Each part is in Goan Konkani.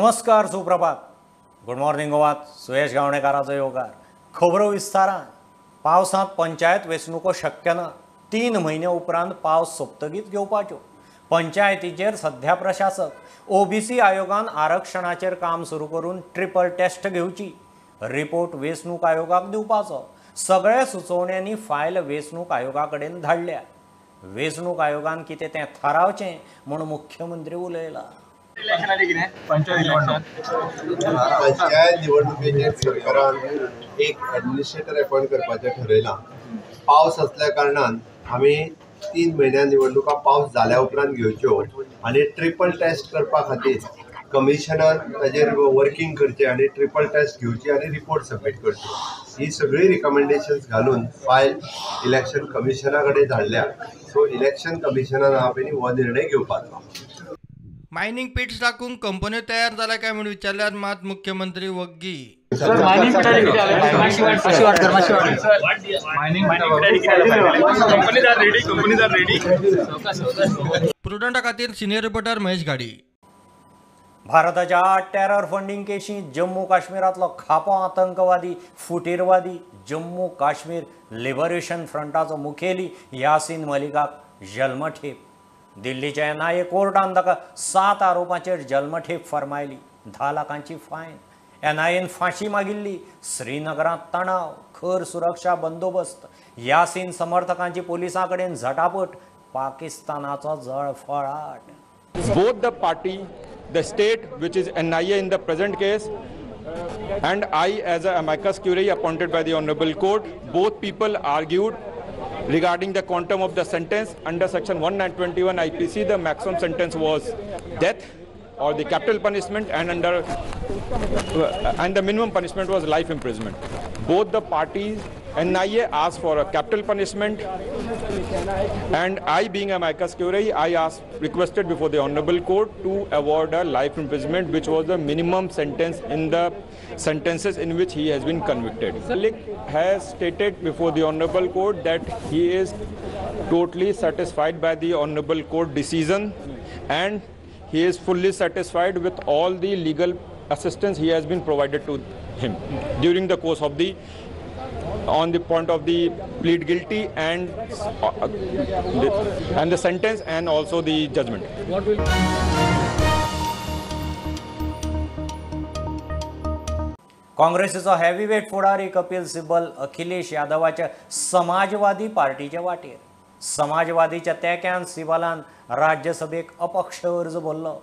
नमस्कार, सुप्रभात, गुड मॉर्निंग गोवात. सुयश गावणेकाराचो येवकार. खबरो विस्तारान. पावसांत पंचायत वेंचणुको शक्य ना. 3 म्हयने उपरांत पावस सोंपतगीच घेवपाच्यो. पंचायतीचेर सध्या प्रशासक. ओबीसी आयोगान आरक्षणाचेर काम सुरू करून ट्रिपल टेस्ट घेवची. रिपोर्ट वेंचणूक आयोगाक दिवपाचो. सगळ्या सुचोवण्यांनी फायल वेंचणूक आयोगा कडेन धाडल्या. वेंचणूक आयोगान कितें तें थारावचें म्हूण मुख्यमंत्री उलयला. पंचायत निवडणुकेचेर सरकारान एक एडमिनिस्ट्रेटर अपॉयंट करपाचें ठरयलां. पावस असल्या कारणान आमी 3 म्हयन्या निवडणुका पावस जाल्या उपरांत घेवच्यो आनी ट्रिपल टेस्ट करपा खातीर कमिशनान ताजेर वर्किंग करचें आनी ट्रिपल टेस्ट घेवची आनी रिपोर्ट सबमीट करच्यो. ही सगळी रिकमेंडेशन्स घालून फायल इलेक्शन कमिशना कडेन धाडल्या. सो इलेक्शन कमिशनान हा पयलीं हो निर्णय घेवपाचो. मायनिंग पिट्स राखूंक कंपन्यो तयार जाल्या काय म्हूण विचारल्यार मात मुख्यमंत्री वग्गी. प्रुडंटा खातीर सिनियर रिपोर्टर महेश गाडी. भारताच्या 8 टेरर फंडींग केशींत जम्मू काश्मीरांतलो खापो आतंकवादी फुटीरवादी जम्मू काश्मीर लिबरेशन फ्रंटाचो मुखेली यासीन मलिकाक जल्मठेप. दिल्लीच्या एनआयए कोर्टान ताका 7 आरोपांचेर जल्मठेप फर्मायली. 10 लाखांची फायन. एनआयएन फांशी मागिल्ली. श्रीनगरांत तणाव, खर सुरक्षा बंदोबस्त. यासीन समर्थकांची पोलिसां कडेन झटापट. पाकिस्तानाचो जळफळाट. Both the party, the state, which is NIA in the present case, and I as a amicus curiae appointed by the Honorable Court, both people argued regarding the quantum of the sentence. Under section 121 IPC, the maximum sentence was death or the capital punishment, and under and the minimum punishment was life imprisonment. Both the parties, NIA asked for a capital punishment, and I, being a amicus curiae, I asked, requested before the Honorable Court to award a life imprisonment, which was the minimum sentence in the sentences in which he has been convicted. Malik has stated before the Honorable Court that he is totally satisfied by the Honorable Court decision, and he is fully satisfied with all the legal assistance he has been provided to him during the course of the on the point of the plead guilty and the sentence and also the judgment. काँग्रेसीचो हेवीवेट फुडारी कपिल सिब्बल अखिलेश यादवाच्या समाजवादी पार्टीचे वाटेर. समाजवादीच्या तेक्यान सिब्बलान राज्यसभेक अपक्ष अर्ज भरलो.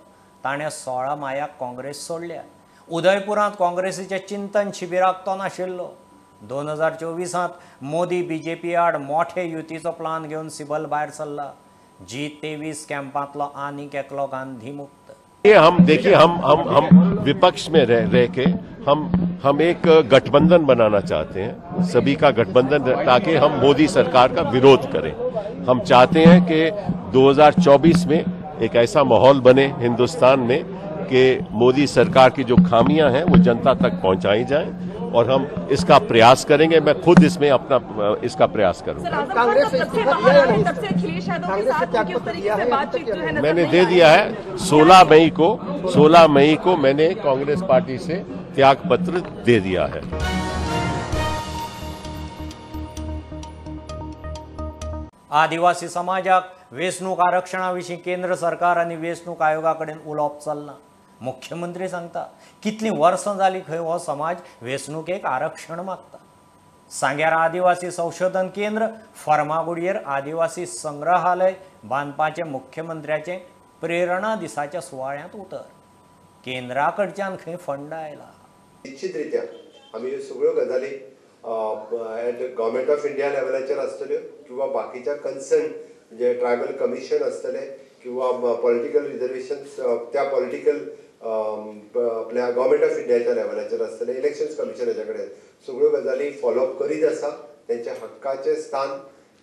ताणें 16 मायाक काँग्रेस सोडल्या. उदयपुरांत काँग्रेसीच्या चिंतन शिबिराक तो नाशिल्लो. 2024 मोदी बीजेपी आड मोठे युतीचो प्लान घेवन सिब्बल भायर सरला. G23 कॅम्पांतलो आनीक एकलो गांधी मुक्त. ये हम देखिए, हम हम हम विपक्ष में रह रह के हम एक गठबंधन बनाना चाहते हैं, सभी का गठबंधन, ताकि हम मोदी सरकार का विरोध करें. हम चाहते हैं कि 2024 में एक ऐसा माहौल बने हिंदुस्तान में कि मोदी सरकार की जो खामियां हैं वो जनता तक पहुंचाई जाएं, और हम इसका प्रयास करेंगे. मैं खुद इसमें अपना इसका प्रयास करूंगा. मैंने दे दिया है 16 मई को, 16 मई को मैंने कांग्रेस पार्टी से त्याग पत्र दे दिया है. आदिवासी समाजाक वेंचणूक आरक्षणा विशीं केंद्र सरकार आनी वेंचणूक आयोगा कडेन उलोवप चल्लां. मुख्यमंत्री सांगता कितलीं वर्सां जालीं खंय हो समाज वेंचणुकेक आरक्षण मागता. सांग्यार आदिवासी संशोधन केंद्र, फर्मागुडयेर आदिवासी संग्रहालय बांदपाचें मुख्यमंत्र्याचें प्रेरणा दिसाच्या सुवाळ्यांत उतर. केंद्रा कडच्यान खंय फंड आयला. निश्चित रित्या आमी ह्यो सगळ्यो गजाली एट गव्हर्मेंट ऑफ इंडिया लेवलाचेर आसतल्यो किंवा बाकीच्या कन्सर्न म्हणजे ट्रायबल कमिशन आसतलें किंवा पॉलिटिकल रिजर्वेशन्स त्या पॉलिटिकल आपल्या गव्हर्मेंट ऑफ इंडियाच्या लेवलाचेर आसतलें, इलेक्शन्स कमिशनाच्या कडेन सगळ्यो गजाली फॉलोअप करीत आसा. तेंच्या हक्काचें स्थान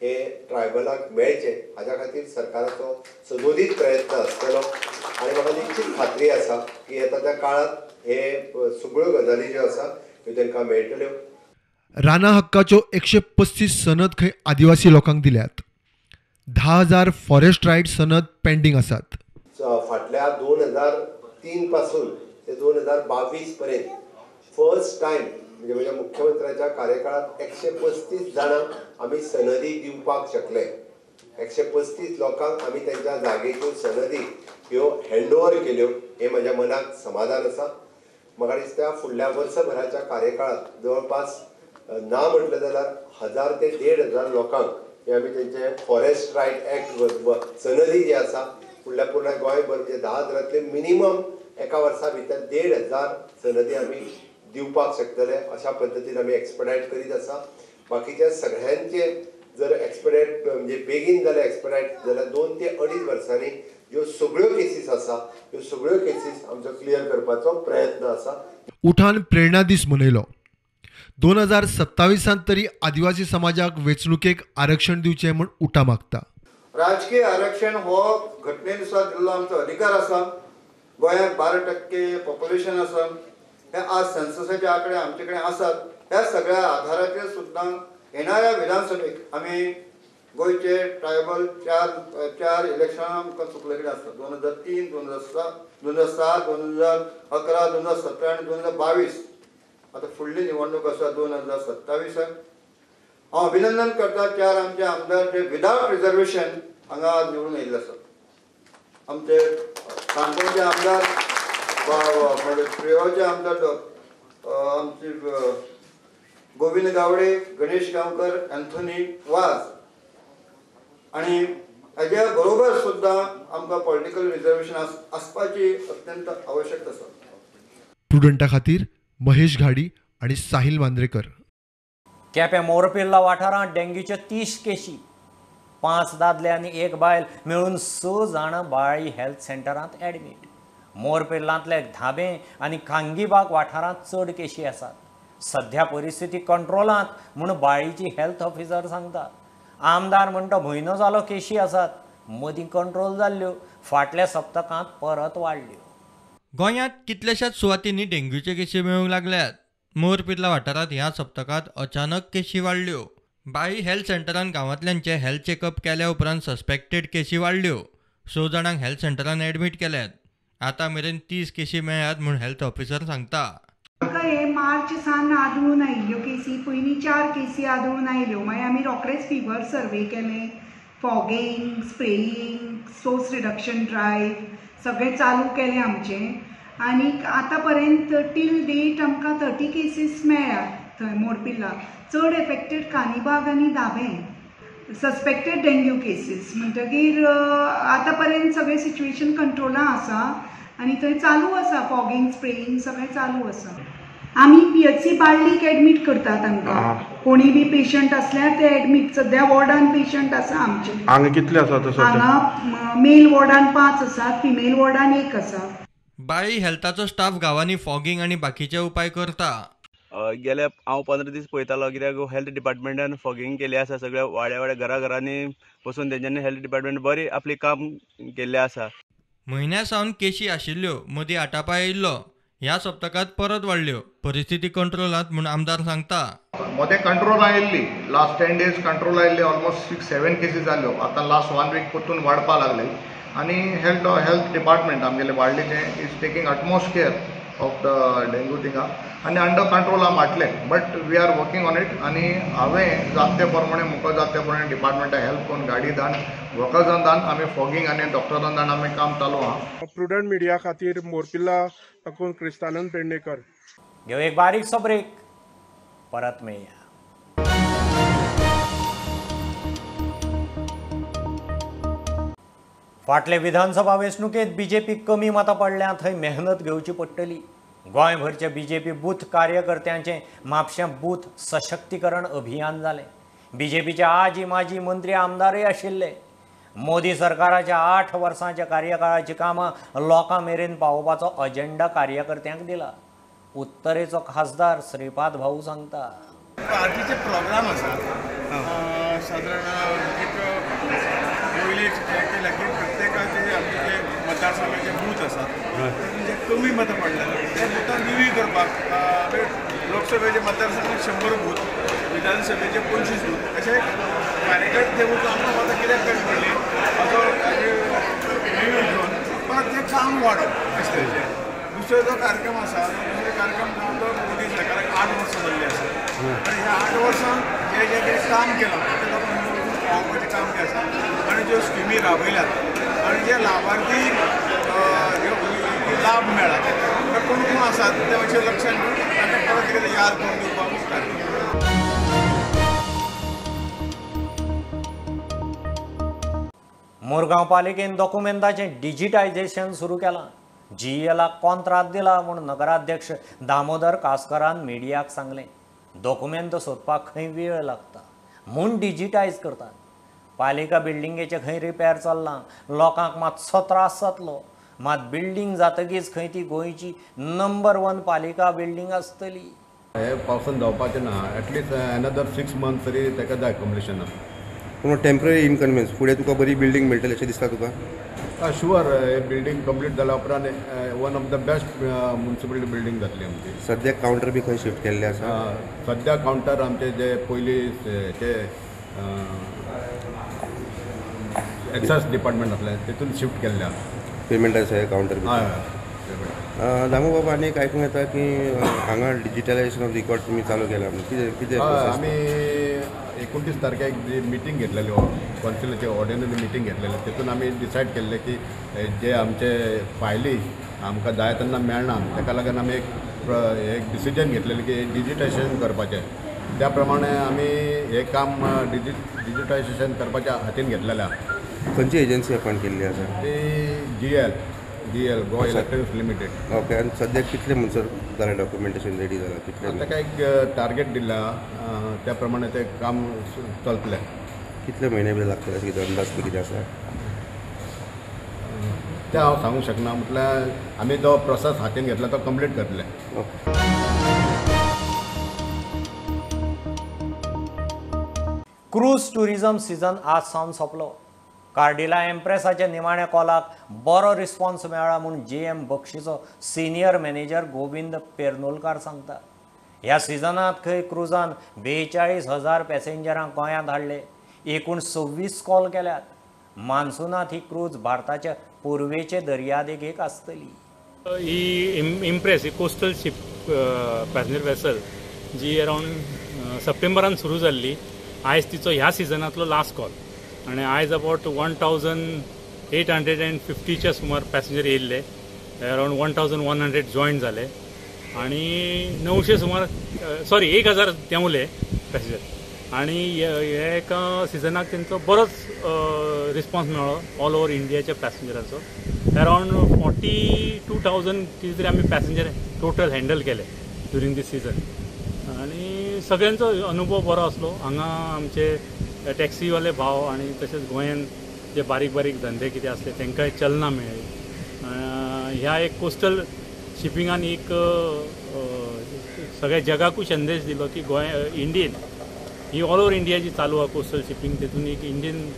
हे ट्रायबलाक मेळचें हाज्या खातीर सरकाराचो सदोदीत प्रयत्न आसतलो, आनी म्हाका निश्चित खात्री आसा की येता त्या काळांत हे सगळ्यो गजाली ज्यो आसा त्यो तांकां मेळटल्यो. राना हक्काच्यो 135 सनद खंय आदिवासी लोकांक दिल्यात. 10,000 फॉरेस्ट रायट सनद पेंडींग आसात. फाटल्या 2003 पासून ते 2022 पर्यंत फर्स्ट टायम म्हणजे म्हज्या मुख्यमंत्र्याच्या कार्यकाळात 135 जाणांक आमी सनदी दिवपाक शकले. 135 लोकांक आमी तेंच्या जागेच्यो सनदी ह्यो हँड ओवर केल्यो हें म्हज्या मनाक समाधान आसा. म्हाका दिसता फुडल्या वर्सभराच्या कार्यकाळात जवळपास ना म्हटलें जाल्यार 1000 ते 1500 लोकांक हे आमी तेंचे फॉरेस्ट रायट एक्ट सनदी जी आसा फुडल्या पूर्ण गोंयभर म्हणजे 10,000 मिनिमम एका वर्सा भितर 1500 सनदी आमी दिवपाक शकतले अशा पद्दतीन आमी एक्सपेडायट करीत आसा. बाकीच्या सगळ्यांचे जर एक्सपेडायट म्हणजे बेगीन जाल्यार एक्सपेडायट जाल्यार 2 ते 2.5 वर्सांनी ज्यो सगळ्यो केसीस आसा त्यो सगळ्यो केसीस आमचो क्लियर करपाचो प्रयत्न आसा. उठान प्रेरणा दीस मनयलो. 2027 तरी आदिवासी समाजाक वेंचणुकेक आरक्षण दिवचें म्हूण उठा मागता. राजकीय आरक्षण हो घटनेनुसार दिल्लो आमचो अधिकार आसा. गोंयांत 12% पॉप्युलेशन आसा. हे आज सेन्ससाचे आंकडे आमचे कडेन आसात. ह्या सगळ्या आधाराचेर सुद्दां येणाऱ्या विधानसभेक आमी गोंयचे ट्रायबल चार इलेक्शनां आमकां चुकले कडेन आसता. 2003, 2007, 2011, 2017 आनी 2022. आतां फुडली निवडणूक आसा 2027. हांव अभिनंदन करता 4 आमचे आमदार जे विदावट रिजर्वेशन हांगा आज निवडून येयल्ले आसात. आमचे काणकोणचे आमदार, प्रियोळचे आमदार आमचे गोविंद गावडे, गणेश गांवकर, अँथोनी वाज आनी हेज्या बरोबर सुद्दां आमकां पॉलिटिकल रिजर्वेशन आसपाची अत्यंत आवश्यकता आसा. प्रुडंटा खातीर महेश घाडी आणि साहिल मांद्रेकर. केपें मोरपिर्ला वाठारांत डेंग्यूच्यो 30 केशी, 5 दादले आनी 1 बायल मेळून 6 जाणां बाळी हेल्थ सेंटरांत एडमीट. मोरपिर्लांतले धाबे आनी खांगीबाग वाठारांत चड केशी आसात. सध्या परिस्थिती कंट्रोलांत म्हूण बाळीची हेल्थ ऑफिसर सांगता. आमदार म्हणटा म्हयनो जालो केशी आसात, मदीं कंट्रोल जाल्ल्यो, फाटल्या सप्तकांत परत वाडल्यो. गोंयांत कितल्याशाच सुवातींनी डेंग्यूचे केशी मेळूंक लागल्यात. मोरपिर्ला वाठारांत ह्या सप्तकांत अचानक केशी वाडल्यो. बाळी हेल्थ सेंटरान गांवांतल्यांचे हेल्थ चेकअप केल्या उपरांत सस्पेक्टेड केशी वाडल्यो. 6 जाणांक हेल्थ सेंटरान एडमीट केल्यात. आतां मेरेन 30 केशी मेळ्ळ्यात म्हूण हेल्थ ऑफिसर सांगता. हे मार्च सान आदळून आयिल्ल्यो केसी, पयलीं 4 केसी आदळून आयल्यो. मागीर आमी रोखडेच फिवर सर्वे केले, fogging, spraying, source reduction drive सगळें चालू केलें आमचें. आनीक आतां पर्यंत टील डेट आमकां 30 केसीस मेळ्ळ्यात थंय मोरपिर्ला. चड एफेक्टेड कानीबाग आनी धाबे सस्पेक्टेड डेंग्यू केसीस. म्हणटगीर आतां पर्यंत सगळें सिच्युएशन कंट्रोलां आसा आनी थंय चालू आसा फॉगिंग, स्प्रेईंग सगळें चालू आसा. आमी PHC बाळ्ळीक एडमीट करता तांकां. कोणी बी पेशंट आसल्यार ते एडमीट. सद्या वॉर्डान पेशंट आसा आमचे. हांगा कितले आसात? हांगा मेल वॉर्डान 5 आसात, फिमेल वॉर्डान 1 आसा. बाळी हेल्थाचो स्टाफ गांवांनी फॉगिंग आनी बाकीचे उपाय करता. गेले हांव 15 दीस पळयतालो कित्याक हेल्थ डिपार्टमेंटान फॉगिंग केल्लें आसा. सगळ्या वाड्या वाड्या घरा घरांनी वचून तेंच्यांनी हेल्थ डिपार्टमेंट बरी आपली काम केल्लें आसा. म्हयन्या सावन केशी आशिल्ल्यो, मदीं आटापा येयल्लो. ह्या सप्तकांत परत वाडल्यो. परिस्थिती कंट्रोलांत म्हूण आमदार सांगता. मदें कंट्रोल आयिल्ली, लास्ट 10 डेज कंट्रोल आयिल्ली. ऑलमोस्ट 6-7 केसीस जाल्यो. आतां लास्ट 1 वीक परतून वाडपा लागले आनी हेल्थ डिपार्टमेंट आमगेले वाडलीचें is taking utmost care of the dengue थिंगा आनी अंडर कंट्रोल आम हाडलें. But we are working on it. आनी हांवें जाता ते प्रमाणे मुखार जाता ते प्रमाणे डिपार्टमेंटाक हेल्प करून गाडी धाडून वर्कर्सान धाडून आमी फॉगिंग आनी डॉक्टरान धाडून आमी काम चालू आहा. प्रुडंट मिडिया खातीर मोरपिर्ला साकून क्रिस्तानंद पेडणेकर. घेऊ एक बारीकसो ब्रेक, परत मेळया. फाटले विधानसभा वेंचणुकेंत बीजेपी कमी मतां पडल्या थंय मेहनत घेवची पडटली. गोंयभरचे बीजेपी बूथ कार्यकर्त्यांचें म्हापशें बूथ सशक्तीकरण अभियान जालें. बीजेपीचे आजी माजी मंत्री आमदारय आशिल्ले. मोदी सरकाराच्या 8 वर्सांच्या कार्यकाळाची कामां लोकां मेरेन पावोवपाचो अजेंडा कार्यकर्त्यांक दिला. उत्तरेचो खासदार श्रीपाद भाऊ सांगता. पार्टीचे प्रोग्राम आसा सादारण एक पयली केला की प्रत्येकाचे आमचे जे मतदारसंघाचे बूथ आसात जे कमी मतां पडल्या ते बुथां रिव्यू करपाक लोकसभेचे मतदारसंघात 100 बूथ, विधानसभेचे 25 बूथ अशे कार्यकर्ते वचून आमकां मतां कित्याक कमी पडली हाचो रिव्यू घेवन परत तें काम वाडोवप अशें तरेचें. दुसरो जो कार्यक्रम आसा तो दुसरो कार्यक्रम तो मोदी सरकाराक 8 वर्सां जाल्लीं आसा आनी ह्या 8 वर्सां जें जें कितें काम केलां तें लोकांक पावोवपाचें काम जें आसा आनी ज्यो स्किमी राबयल्यात आनी जे लाभार्थी लाभ मेळ्ळा ते कोण कोण आसात ते मातशें लक्षात घेवन तांकां परत एकदां याद करून दिवपाक कार्यक्रम. मुरगांव पालिकेन डॉक्युमेंटाचें डिजिटायझेशन सुरू केलां. जीईएलाक कॉन्त्राद दिला म्हूण नगराध्यक्ष दामोदर कासकरान मिडियाक सांगलें. डॉक्युमेंट सोदपाक खंय वेळ लागता म्हूण डिजिटायज करतात. पालिका बिल्डिंगेचें खंय रिपेर चल्लां, लोकांक मातसो त्रास जातलो, मात बिल्डींग जातकीच खंय ती गोंयची नंबर 1 पालिका बिल्डींग आसतली. हे पावसान जावपाचें ना, एटलिस्ट एनदर 6 मंथ्स तरी ताका जाय कंप्लिशनाक. पूण टेम्पररी इनकन्विनियन्स, फुडें तुका बरी बिल्डींग मेळटली अशें दिसता तुका? शुअर, हे बिल्डींग कंप्लीट जाल्या उपरांत one of the best municipality building जातली आमची. सद्याक कावंटर बी खंय शिफ्ट केल्ले आसा? सद्या कावंटर आमचे जे पयलीं ते एक्सायज डिपार्टमेंट आसलें तितून शिफ्ट केल्ले आसा. पेमेंट आसा कावंटर? हय. दामू बाबा, आनी एक आयकूंक येता की हांगा डिजिटलायझेशन ऑफ रिकॉर्ड तुमी चालू केला, कितें कितें? आमी 29 तारखेक जी मिटींग घेतलेली, कौन्सिलाची ऑर्डिनरी मिटींग घेतलेली, तितून आमी डिसायड केल्लें की जे आमचे फायली आमकां जाय तेन्ना मेळना, ताका लागून आमी एक डिसिजन घेतलेलें की डिजिटायझेशन करपाचें. त्या प्रमाणे आमी हें काम डिजिटायझेशन करपाच्या हातीन घेतलेलें आसा. खंयची एजन्सी अपॉयंट केल्ली आसा? ती GL Goa electronics limited. Okay, आनी सद्याक कितले म्हणसर जालें डॉक्युमेंटेशन रेडी जालां? कितले ताका एक टार्गेट दिला, त्या प्रमाणे तें काम चलतलें. कितले म्हयने बी लागतले अशें कितें अंदाज कितें आसा? तें हांव सांगूंक शकना, म्हटल्यार आमी जो प्रोसेस हातीन घेतला तो कंप्लीट करतले. क्रूज टुरिझम सिजन आज सावन सोंपलो. कार्डिला एम्प्रेसाच्या निमाण्या कॉलाक बरो रिस्पॉन्स मेळ्ळा म्हूण जे.एम. बक्षीचो सिनियर मॅनेजर गोविंद पेरनोलकार सांगता. ह्या सिजनांत खंय क्रुजान 42,000 पॅसेंजरांक गोंयांत हाडले. एकूण 26 कॉल केल्यात. मान्सूनांत ही क्रूज भारताच्या पुर्वेचे दर्यादेगेक आसतली. ही इम्प्रेस ही कोस्टल शीप पॅसेंजर वेसल जी अरावंड सप्टेंबरान सुरू जाल्ली, आयज तिचो ह्या सिजनांतलो लास्ट कॉल आनी आयज अबावट 1850च्या सुमार पॅसेंजर येयल्ले, अरावंड 1100 जॉयन जाले आनी 900 सुमार सॉरी 1000 देंवले पॅसेंजर. आनी हे एका सिजनाक तेंचो बरोच रिस्पॉन्स मेळ्ळो ऑल ओवर इंडियाच्या पॅसेंजरांचो. अरावंड 42,000 कितें तरी आमी पॅसेंजर टोटल हँडल केले ड्युरींग दीस सिजन आनी सगळ्यांचो अनुभव बरो आसलो. हांगा आमचे टॅक्सीवाले भाव आनी तशेंच गोंयान जे बारीक बारीक धंदे कितें आसले तांकांय चलना मेळ्ळी. ह्या एक कोस्टल शिपिंगान एक सगळ्या जगाकूय संदेश दिलो की गोंय इंडियन ही ऑल ओवर इंडिया जी चालू आहा कोस्टल शिपींग, तेतून एक इंडियन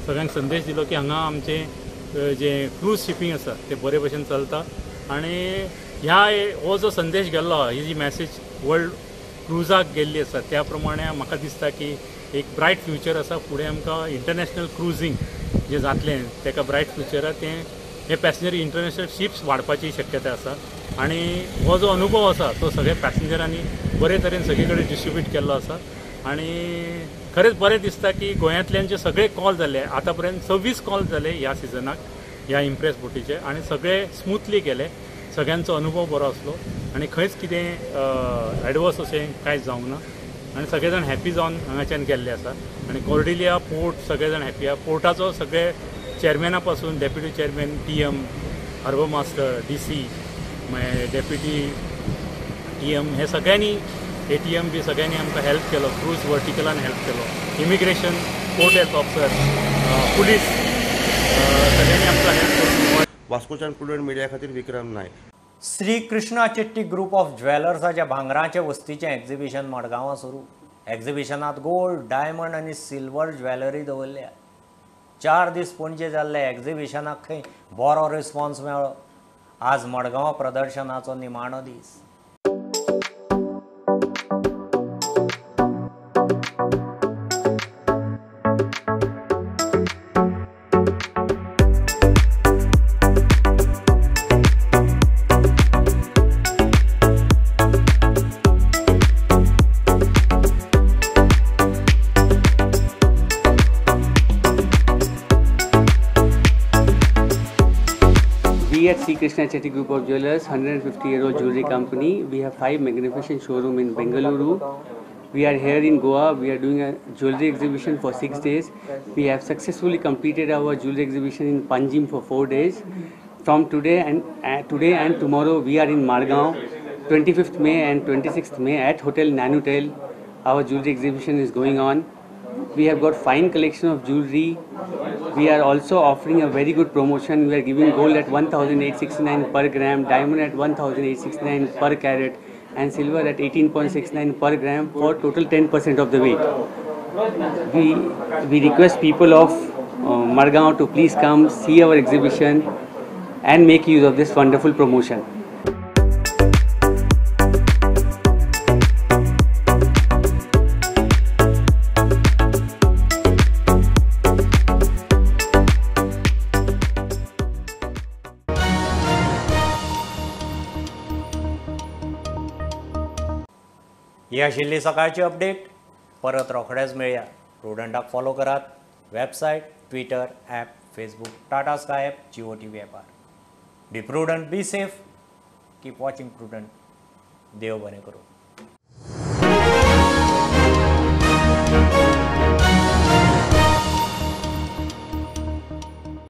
सगळ्यांक संदेश दिलो की हांगा आमचें जें क्रूज शिपींग आसा तें बरे भशेन चलता. आनी ह्या हो जो संदेश गेल्लो आहा, ही जी मॅसेज वर्ल्ड क्रुजाक गेल्ली आसा त्या प्रमाणे म्हाका दिसता की एक ब्रायट फ्युचर आसा फुडें. आमकां इंटरनॅशनल क्रुजींग जें जातलें ताका ब्रायट फ्युचर आहा, तें हे पॅसेंजर इंटरनॅशनल शिप्स वाडपाची शक्यताय आसा. आनी हो जो अनुभव आसा तो सगळ्या पॅसेंजरांनी बरे तरेन सगळे कडेन डिस्ट्रिब्यूट केल्लो आसा. आनी खरेंच बरें दिसता की गोंयांतल्यान जे सगळे कॉल जाले आतां पर्यंत 26 कॉल जाले ह्या सिजनाक ह्या इम्प्रेस बोटीचे आनी सगळे स्मुथली गेले, सगळ्यांचो अनुभव बरो आसलो आनी खंयच कितें एडवर्स अशें कांयच जावंक ना आनी सगळे जाण हॅपी जावन हांगाच्यान गेल्ले आसा. आनी कॉर्डिलिया पोर्ट सगळे जाण हॅपी आसा. पोर्टाचो सगळे चेअरमॅना पासून deputy chairman, T M, harbour master, D C, मागीर डेप्युटी टी एम हे सगळ्यांनी, ए टी एम बी सगळ्यांनी आमकां हेल्प केलो. क्रूज वर्टिकलान हेल्प केलो, immigration, port health officer, police सगळ्यांनी आमकां हेल्प करून. वास्कोच्यान प्रुडंट मिडिया खातीर विक्रम नायक. श्री कृष्णा चेट्टी ग्रुप ऑफ ज्वेलर्साच्या भांगराचे वस्तीचें एक्झिबिशन मडगांवां सुरू. एक्झिबिशनांत गोल्ड, डायमंड आनी सिल्वर ज्वेलरी दवरल्या. 4 दीस पणजे जाल्ल्या एक्झिबिशनाक खंय बरो रिस्पॉन्स मेळ्ळो. आज मडगांवां प्रदर्शनाचो निमाणो दीस. Sri Krishna Chetty Group of Jewelers, 150-year-old jewelry company. We have 5 magnificent showrooms in Bengaluru. We are here in Goa. We are doing a jewelry exhibition for 6 days. We have successfully completed our jewelry exhibition in Panjim for 4 days. From today and tomorrow, we are in Margao, 25th May and 26th May at Hotel Nanotel. Our jewelry exhibition is going on. We have got fine collection of jewelry. We are also offering a very good promotion. We are giving gold at 1,869 per gram, diamond at 1,869 per carat, and silver at 18.69 per gram for total 10% of the weight. We request people of Margao to please come see our exhibition and make use of this wonderful promotion. ही आशिल्ली सकाळची अपडेट. परत रोखडेच मेळया. प्रुडंटाक फॉलो करात. Website, Twitter, app, Facebook, Tata Sky app, Jio TV ॲपार. Be prudent, be safe, keep watching Prudent. देव बरें करूं.